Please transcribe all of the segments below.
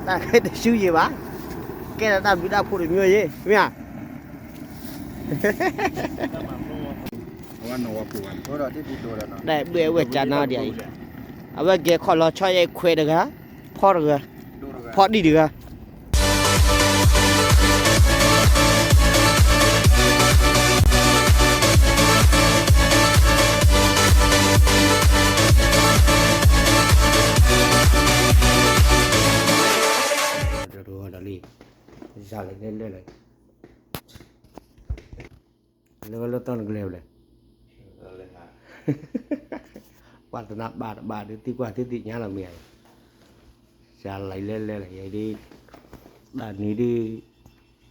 တၢ်ခဲတဆူယံၤဘၣ်, ကဲထီၣ်တၢ်ဘျုးတၢ်ဖှိၣ်တမံၤယံၤ မ့ၢ်ဧါ. တၢ်ဘှဲအဝဲကနါဒံးအံၤ, အဝဲကဲခီၣ်လီၤဆီယဲခွဲးတဂၤ, ဖီတဂၤ, ဖီဒံၣ်တဂၤ. ဒီးလံ, ယၤလဲၤလဲၤလဲၤလဲၤ, လၢဝဲလၢတီနကလဲၤလဲၤ, ပှၤတနၢ်ဘၣ်တဘၣ်ဒုးသံကွၢ်သံသ့ၣ်ညါလီၤမ့ၢ်ဧါ, ယၤလဲၤလဲၤလဲၤလဲၤ ယဲဒ်, တၢ်နံၤဒုး,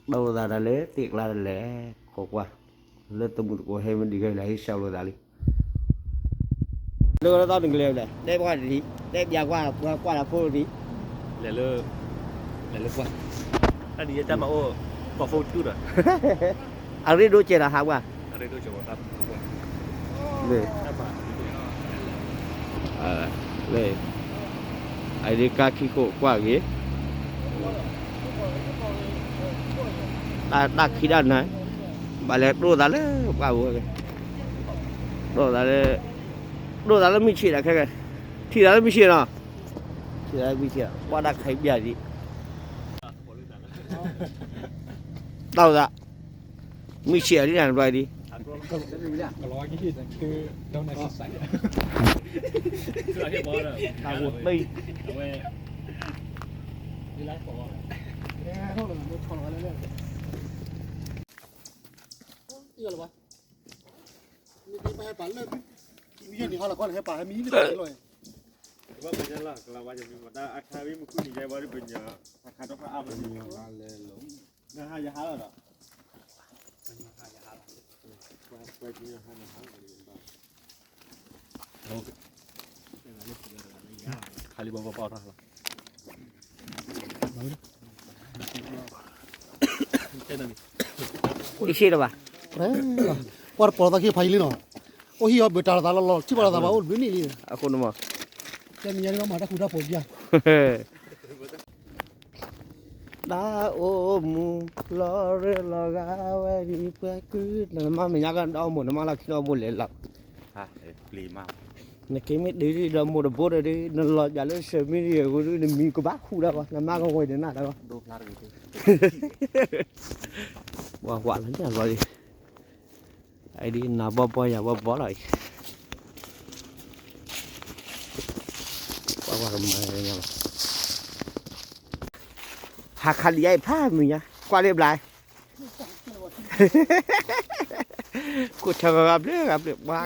ဘၣ်အိၣ်သးဒီးလၢသ့ၣ်ကျါတလဲၣ်, ခိးကွၢ်, လၢတမုၢ်တကိးဟဲမ့ၢ်ဒံးခဲလၢာ်ဟ့ၣ်ဆှၢလိာ်သးလံ. လၢလၢတၢ်နကလဲၤလဲၣ်, တဲပှၤတဒံး, တဲပျးကွၢ်, ပှၤကွၢ်လၢဖိတဒံး, လဲၤလၢ, လဲၤလၢကွၢ်, တၢ်နံၤယဲတၢ်မၤအိၣ်, ပှၤဖိတူၢ်ဒီး, အရ့ဒိၣ်ကဲဒီးဟးကွၢ်, အရ့ဒိၣ်ကဲဝဲတၢ်, လၢ, အဒ့ကါခံခိၣ်ကွၢ်ဂ့ၤ, တၢ်ခံဒၣ်နၤ, ဘၣ်လဲၤဒိၣ်သးလၢပှၢ်ပူၤ, ဒိၣ်သးလၢ, ဒိၣ်သးလၢမုၢ်ဆ့ၣ်ဒီးခဲကဲ, ထံၣ်သးလၢမုၢ်ဆ့ၣ်နီၤ, ထံၣ်သးလၢမုၢ်ဆ့ၣ်, ပှၢ်တၢ်ခဲဘၣ်ဒံး, တၢ်အိၣ်သး, မုၢ်ဆ့ၣ်အလံနၤတဘျီဒံး, တၢ်အိၣ်သး, အံၤရှ့လၢၤဘၣ်, ကွၢ်တပီၤသးခံဖးယံၤလံနီၤ, အိၣ်ဟံၣ်အီၤဘၣ်တၢ်လီၤသးလီၤလီၤ ထံၣ်ဘၣ်လီၤသးဘၣ်အိၣ်ဘျုးန့ၣ်လံ, အဃိန့ၣ်မး, ကဲမံၤညါဒ်ဘၣ်မၤတၢ်ဃူတၢ်ဖိးပျၢ် တၢ်အိၣ်မူလီၤရၢၢ်လီၤဂာ်ဝဲဒ်ပှၤကုၢ်, နမါမဲာ်ညါကဒီးမိၢ် နမါလီၢ်ခံဒီးမိၢ်လဲၤလီၤ, နက့မ့ၢ်ဒုးဒီးမိၢ်တဘိဒီးဒုး နလီၤပၠးလၢ social media အဃိဒုး နမံၤကဘၣ်ဃူဒၣ်ဘၣ် နမါကဝဲၤဒၣ်နၤဒီး, ဝဲကွၢ်လၢညါလီၤ, အဒ်နၤဘီဘီယၤဘီဘီလီၤအံၤ, ကွၢ်ကွၢ်ကမၤလၢညါလီၤ, ဟးခးလံာ်ယါအံၤဖးမုၢ်ညါ ကွၢ်လၢဘျါ, ခိၣ်ဆၢဂၤဘျၢဂၤဘျၢ ဘၣ်,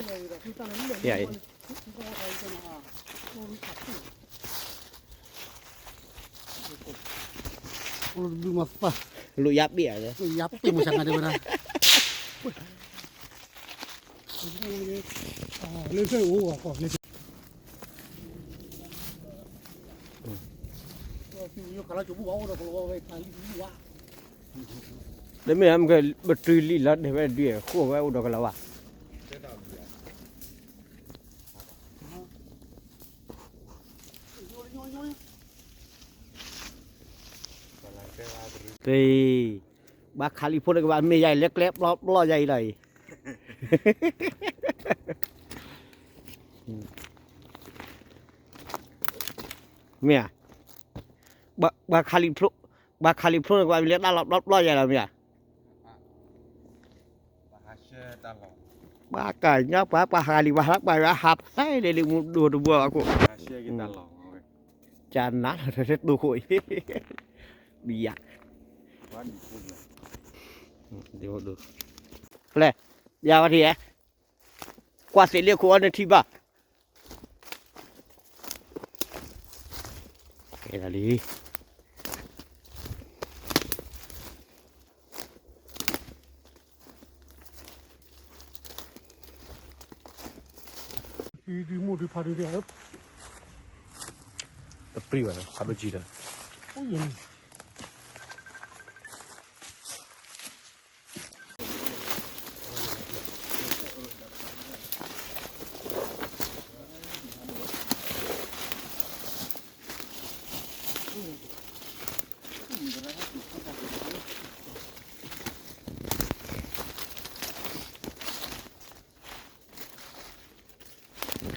ယၤအံၤ, လိာ်ယါပ့ၢ်ဧါ, လၢဖဲအိၣ်ဂီၢ်, တမ့ၢ်မ့ၢ်ကဲ ပတုၤလံလီၤဒဲးဝဲဒုး ဃိၣ်ဝဲအိၣ်ဒီးကလီၤဝါ, သ့, ဘၣ်ခးလံာ်ဖိန့ၣ်ကဘၣ်မ့ၢ်ယၤအံၤ လၢကျဲပျီပျီယၤအံၤလီၤအံၤ, မ့ၢ်ဧါ, ဘၣ်ခးလံာ်ဖိ, ဘၣ်ခးလံာ်ဖိန့ၣ်ကဘၣ်မ့ၢ်လၢတၢ်လီၤပျီပျီယၤလီၤမ့ၢ်ဧါ, ပှၤကညီပှၤ ပှၤဟးလံာ် ပှၤဟးလၢပှၤ ဟးဖဲလဲၣ်လံ မူဒိၣ်တဘိအခိၣ်, ကနၤလီၤတတိၢ်ခိၣ်အံၤ, ဘံယၤ, ဖဲလဲၣ်, ယၤဝဲထံၣ်ဧါ, ကွၢ်သ့ၣ်လၢခိၣ်အီၤနထံၣ်ဘၣ် ကဲဒၣ်လံ, ဒုးဒုးမိၢ်ဒုးဖးဒုးဒုး, တပြံၢ်ဘၣ်နီၤ ဖးဒိၣ်ကံဒီး, အိၣ်ယဲၢ်န့ၣ် အ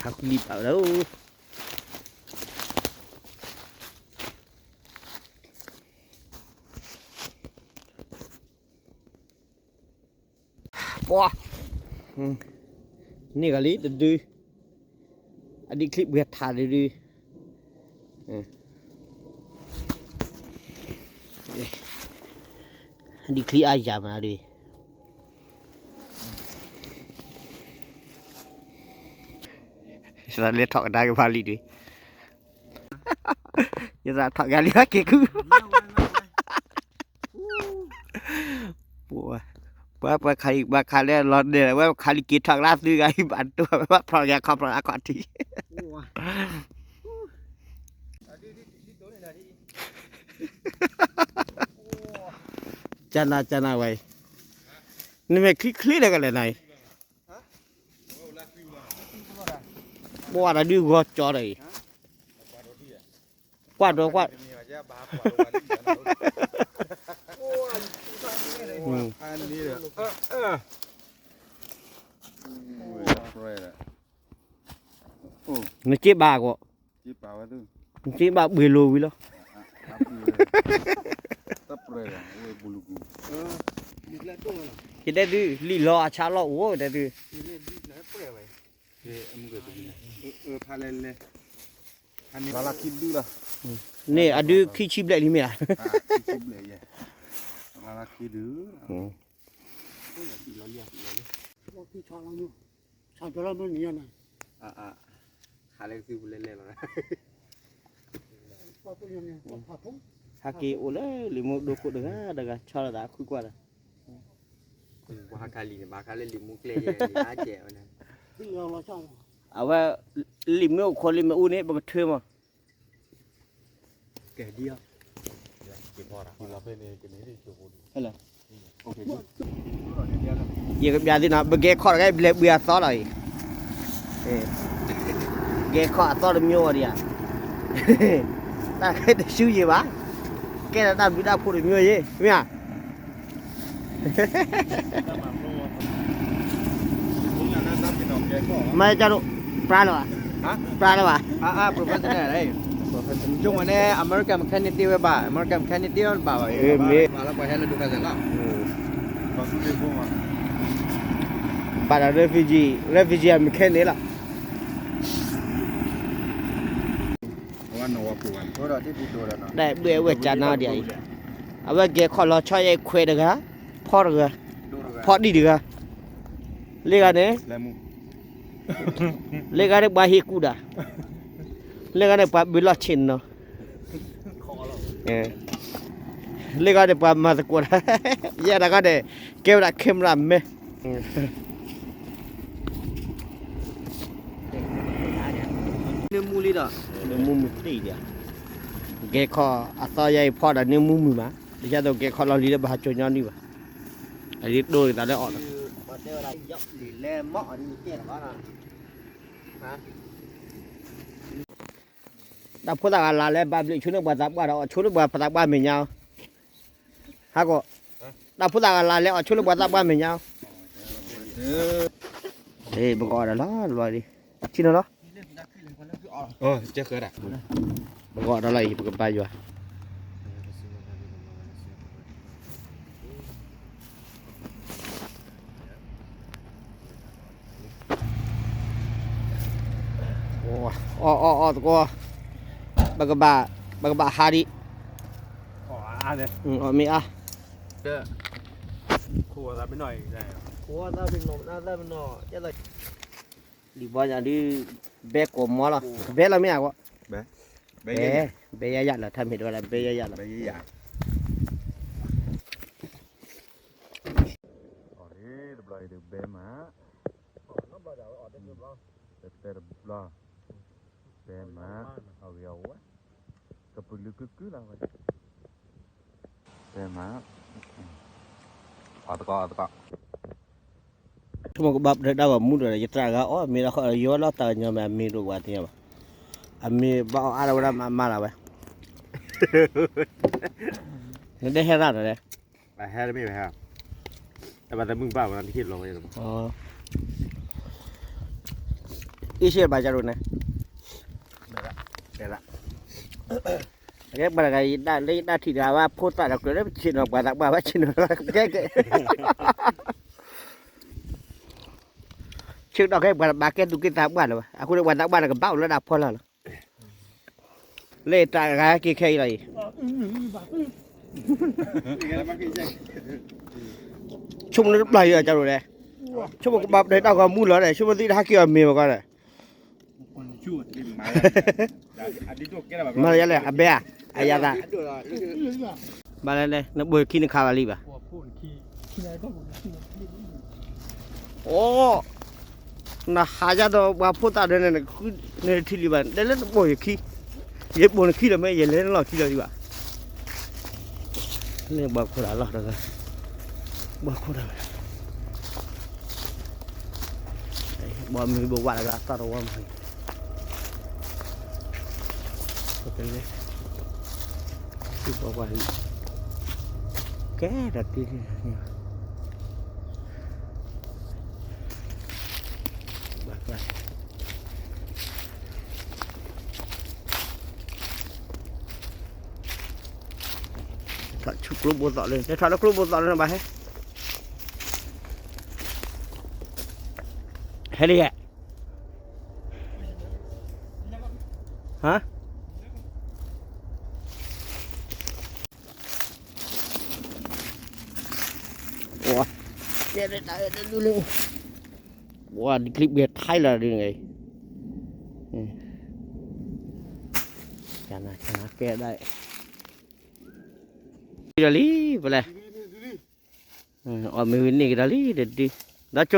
ဟးဃုလံာ်ပာ်ဝဲဒၣ်, ပှၤ, န့ၢ်ဂၤလံတဒု, အဒံးချံပှဲၤထးတဒု, အဒံးချံအါယၤမးဒု, ယသးလဲၤထီၣ်ကဒါက့ၤဖးလံာ်ဒု, ယသးထီၣ်ကဒါလံာ်ဟဲက့ၤခု ပှၤ ပှၤခးလံာ် ပှၤခးလၢလီၤဒဲး ဝဲခးလံာ်က့ၤထီၣ်ကဒါသုဂၤအံၤ ဘၣ်တိၢ်ဝဲဘၣ်ဖျိးက့ၤခီဖျိးအခီၣ်ထံး, ကနၤ ကနၤဝဲအံၤ, နမ့ၢ်ချံချ့ဒီးကလဲၤနၤအံၤ, ပှၤတၢ်ဒုးဂီၤကၠီဒီးအံၤ, ကွၢ်ဒီးကွၢ် နက့ဘၣ်အဂီၢ်, နက့ဘၣ်ဘှ့ၣ်လိာ်ဝံၤလီၤ, ယတဲသု လံာ်လီၤအဆါလီၢ်အိၣ်တဲသု, န့ၣ်အဒုးခံဆံဘျဲၣ်လံမ့ၢ်ဧါ, ဟဲက့ၤအိၣ်လၢလံာ်မိၢ်ဒိခိၣ်တဂၤတဂၤ ဆီလီၤသးခုကွၢ်ဒီး ပှၤဟးခးလံာ်န့ၣ် ဘၣ်ခးလၢလံာ်မိၢ်ကျဲယဲၢ်န့ၣ် အါကဲးဝဲန့ၣ်, အဝဲ လံာ်မ့ၢ်အိၣ်ခိးလံာ်မ့ၢ်အူန့ၣ် ပကထၢမး, ကဲဒ်အံၤ, ဟဲလီၤ, ယကပျးသုနီၤ ပကဲခီၣ်တဂၤ ဘျဲးဘှံးအသီလီၤအံၤ, ကဲခီၣ်အသီတမျိုးဝဲဒံးဧါ, တၢ်ခဲတဆူယံၤဘၣ်, ကဲဒီးတၢ်ဘျုးတၢ်ဖှိၣ်တမျိုးယံၤ မ့ၢ်ဧါ မ့ၢ်ကၢ်ဒိၣ် ပြါလၢၤဘၣ်, ပြါလၢၤဘၣ်, ကၠိဝဲန့ၣ် American mechanic တ့ဝဲဘၣ်, American mechanic တ့ဝဲဘၣ်ဘၣ်, မ့ၢ် ဘၣ်ဒီး refugee, refugee mechanic လီၤ, တၢ်ဘျုးအဝဲကၢ်နီၤဒံးအံၤ, အဝဲကဲခီၣ်လီၤဆီယဲၢ်ခွဲးတဂၤ, ဖီတဂၤ, ဖီဒံၣ်တဂၤ, လၢဂၤန့ၣ် လၢဂၤန့ၣ်ပှၤဟ့ၣ်ကူၣ်ဒၣ်, လၢဂၤန့ၣ်ပှၤဘုးလီၢ်ဆ့ၣ်နီၤ, လၢဂၤန့ၣ်ပှၤမၤသကိးတၢ်, ယဲဒၣ်ဂၤန့ၣ် ကဲဝဲဒၣ် camera man, နမူလံဒီး နမူမုၢ်သ့ၣ်ဒံး, ကဲခီၣ်အသီယဲအံၤဖီဒီးနမူမုၢ်မး, တယၤသိးကဲခီၣ်လီၤလံလၢဘၣ်ဟးစိာ်ညီနုၢ်ဘၣ်, အဒ်တိၢ်သးလၢအီၤလီၤ တၢ်ဖိသၣ်ဂၤလၢ်လၢဘၣ်ဘျုးဆိန့ၢ်ပှၤသးပှၢ်ဒီး အီၣ်ဆိလၢပှၤသးပှၢ်မဲာ်ညါ, ဟးကီး, တၢ်ဖိသၣ်ဂၤလၢ်လၢအီၣ်ဆိလၢပှၤသးပှၢ်မဲာ်ညါ, ပကအီၣ်ဒီးလီၤလီၤ, ထံၣ်နီၤလီၤ, ပကအီၣ်ဒီးလီၤအံၤ ပကဘါယွၤ အီၣ်အီၣ်အီၣ်သကိး, ပကဘၣ်, ပကဘၣ်ဟးဒံး, အီၣ်မ့ၢ်အါ, လံၤဘီညါဒုး, ဘဲကိးမီလီၤ, ဘဲလီၤမ့ၢ်ဧါ, ဘဲ, ဘဲယါယါလီၤ ထါမ့ၢ်တဝဲလၢ ဘဲယါယါလီၤ, ဘဲယါယါ, အီၣ်ဒံးတဘျီအံၤဒုးဘဲမး, တဲတဲတဘျီ, ဘဲမး, အဂ့ၤအဝဲ, ကပုာ်လုာ်ကုကုလီၤဝဲ, ဘဲမး, အီၣ်သကိးအီၣ်သကိး ဆိကမိၣ်ကဘၣ်ပတၢ်ဂီၤမူဒီး ယသရၣ်ဂၤအီၣ်မ့ၤလီၤဃီ ယဝဲလီၤတၢ်ကညီၤမ့ၢ်အမ့ၤဒိၣ်ဝဲသ့ၣ်ညါဘၣ်, အမ့ၢ်ဘၣ်အီၣ်အါထီၣ်ဝဲဒၣ်မးမးလီၤဝဲ, နတဟဲရၣ်ဒီးလဲၣ်, ဟဲတမ့ၢ်ဝဲဟဲ, တဘၣ်တမုာ်ဘၣ်ဝဲဒၣ်တဟ့ၣ်လီၤဝဲ, အ အ့ၣ်စ့ၣ်ဘၣ်ကၢ်ရိၣ်န့ၣ်, ကဲပှၤတဂၤလၢယတၢ်ထံၣ်တဂၤဘၣ်ဖိသၣ်ဒီးကြၢးလၢပဆ့ၣ်နီၤပှၤသးပှၢ်ဘၣ်ဆ့ၣ်နီၤကဲကဲ, ဆ့ကတီၢ်ခဲအံၤပှၤတဘၣ်ကဲသူၣ်က့သးပှၢ်လၢၤဘၣ်, အဃိန့ၣ်ပှၤသးပှၢ်န့ၣ်ကဘၣ်အိၣ်လၢဒၣ်ဖီလာ်လီၤ. လၢတၢ်ဂၤက့ၤခဲအံၤလီၤအံၤ, ဆိကမိၣ်လၢတပျၢ်ယၤကၢ်ရိၣ်န့ၣ်, ဆိကမိၣ်ကဘၣ်ပှၤတၢ်ဂီၤမူလီၤန့ၣ် ဆိကမိၣ်သ့ၣ်တဟးက့ၤအီၤမ့ၤဘၣ်ကီန့ၣ်, မၤလၢယလဲၣ် အဘဲဧါ, အယၤသး, ဘၣ်လဲၣ် နဘိၣ်ယခံနခးဘၣ်လံဘၣ် အိ, နဟးယါဒီးပှၤဖိသၣ်ဒီးန့ၣ် နဃုနထံၣ်လံဘၣ် တဲလၢနဘိၣ်ယခံ, ယဘိၣ်နခံလီၤမ့ၢ် ယလဲၤနလီၢ်ခံလီၤဒံးဘၣ်, န့ၣ်ဘီခိၣ်တၢ်လီၢ်တဂၤ, ဘီခိၣ်တၢ်, ဘီမုၢ်ဘိၣ်ဝၣ်တဂၤသီၣ်တဝီမုၢ် ကဲဒီးတံၢ်, ထီၣ်ဆူကျိဘိသီၣ်လၢ တဲထီၣ်လၢကျိဘိသီၣ်လၢနဘၣ်ဟဲ, ဟဲလံယဲၢ် ဟါ, ကဲဒၣ်တၢ်အဲၣ်တဒုလံ, ဝါ ဒ်ချံဘှဲးထဲလီၤဒ်န့ၣ်, ကဲဒၣ်လံ, ပလဲၤ, အီၣ်မ့ၤဝံၤန့ၢ်ကဒီးလံတဒု, ဒီးကၠိ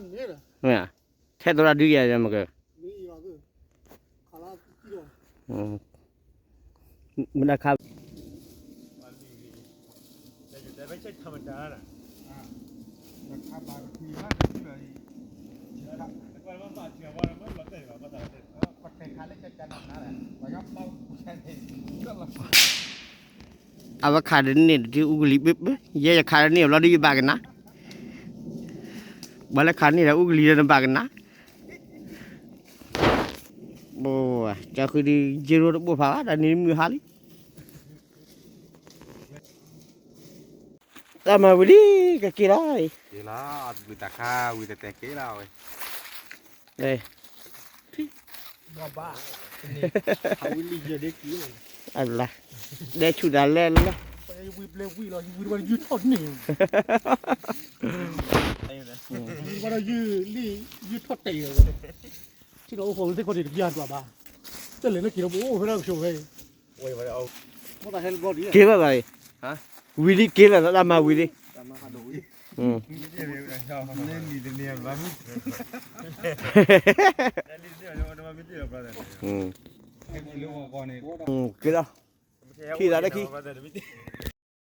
ဒီးမီၤ, ထဲသိးတၢ်ဒုယဲၢ်မ့ၢ်က, မ့ၢ်ဒၣ်ခါ အဝဲခးတန့ၢ်တဒုအူကလံၤ, ယဲယခးတန့ၢ်ဘျီဒုယဘၣ်ကနၤ, ဘၣ်လၢခးန့ၢ်ဒီးအူကလံၤဒီးနဘၣ်ကနၤ, ကၢ်ဃုဒု ယဲရိတဘိၣ်ဖးဘၣ် တၢ်နံၤမုၢ်ဟါလံ တၢ်မၤဝံၤလံ ကက့ၤလီၤ, က့ၤလီၤ, ဝံၤတတဲက့ၤလီၤဝဲ, အလါ, ဒဲဆူၣ်တၢ်လဲၣ်လဲၣ်, ထံၣ်ဒီးအိၣ်ဃိးသ့ၣ်ခီၣ်ထံးတပျၢ်ဒွးဘၣ်, တလဲၤလၢက့ၤဒီးပအိၣ်ဖဲဒၣ်ကဆိးဝဲ, က့ၤဘၣ်ဘၣ်အံၤ, ဝံၤလံက့ၤလီၤ တၢ်မၤဝံၤလံ, က့ၤလီၤ, ထံၣ်သးလၢခံ,